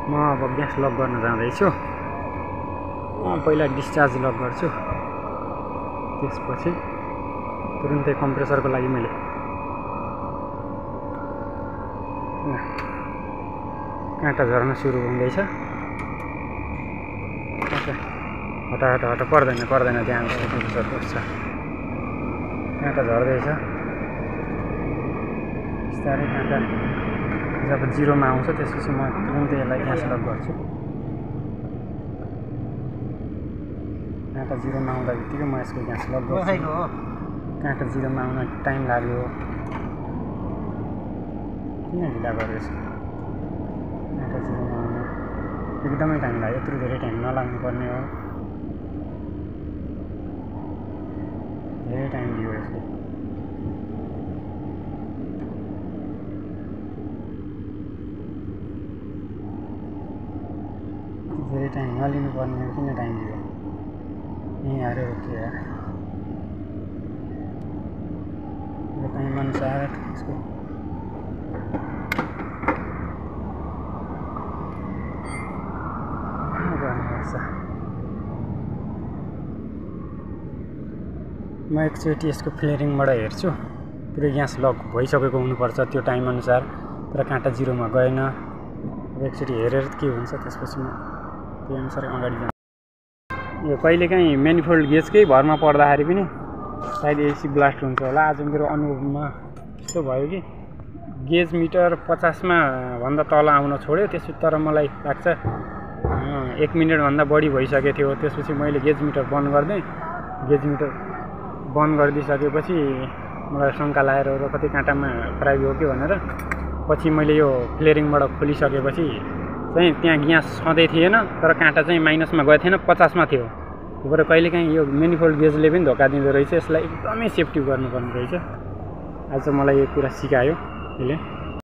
म अब gas lock गर्न जाँदैछु। पहिला डिस्चार्ज लक गर्छु, त्यसपछि तुरुन्तै कम्प्रेसरको लागि मैले काँटा झर्न सुरु हुँदैछ। हटा हटा हटा, पर्दैन त्यहाँ कम्प्रेसर पर्छ। काँटा झर्दैछ बिस्तारै। काँटा जब 0 मा आउँछ त्यसपछि म तुरुन्तै यसलाई ग्यास लक गर्छु। काँटा 0 मा आउँदा बित्तिकै म यसको ग्यास लक गर्छु। काँटा 0 मा आउन टाइम लाग्यो, किन ढिला गरेको छु? काँटा 0 मा आउन एकदमै टाइम लाग्यो। यत्रो धेरै टाइम नलाग्नु पर्ने हो, धेरै टाइम लियो यसले। धेरै टाइम नलिनु पर्ने हो, किन टाइम लियो? यहीँ आएर रोकियो यार। यो टाइम अनुसार यसको गर्नुपर्छ। म एकचोटि यसको फ्लेरिङबाट हेर्छु, पुरै ग्यास लक भइसकेको हुनुपर्छ त्यो टाइम अनुसार, तर काँटा 0 मा गएन। अब एकचोटि हेरेर के हुन्छ त्यसपछि म त्यही अनुसार अगाडि जान्छु। यो कहिलेकाहीँ म्यानिफोल्ड गेजकै भरमा पर्दाखेरि पनि सायद एसी ब्लास्ट हुन्छ होला। आज मेरो अनुभवमा यस्तो भयो कि गेज मिटर 50 मा भन्दा तल आउन छोड्यो। त्यसपछि तर मलाई लाग्छ 1 मिनेटभन्दा बढी भइसकेको थियो। त्यसपछि मैले गेज मिटर बन्द गरिदिएँ। गेज मिटर बन्द गरिदिइसकेपछि मलाई शङ्का लागेर कतै काँटामा खराबी हो कि भनेर पछि मैले यो फ्लेरिङबाट खोलिसकेपछि चाहिँ त्यहाँ ग्यास छँदै थिएन, तर काँटा चाहिँ माइनसमा गएको थिएन, 50 मा थियो। भएर कहिलेकाहीँ यो म्यानिफोल्ड गेजले पनि धोका दिँदो रहेछ। यसलाई एकदमै सेफ्टी गर्नुपर्ने रहेछ। आज मलाई यो कुरा सिकायो यसले।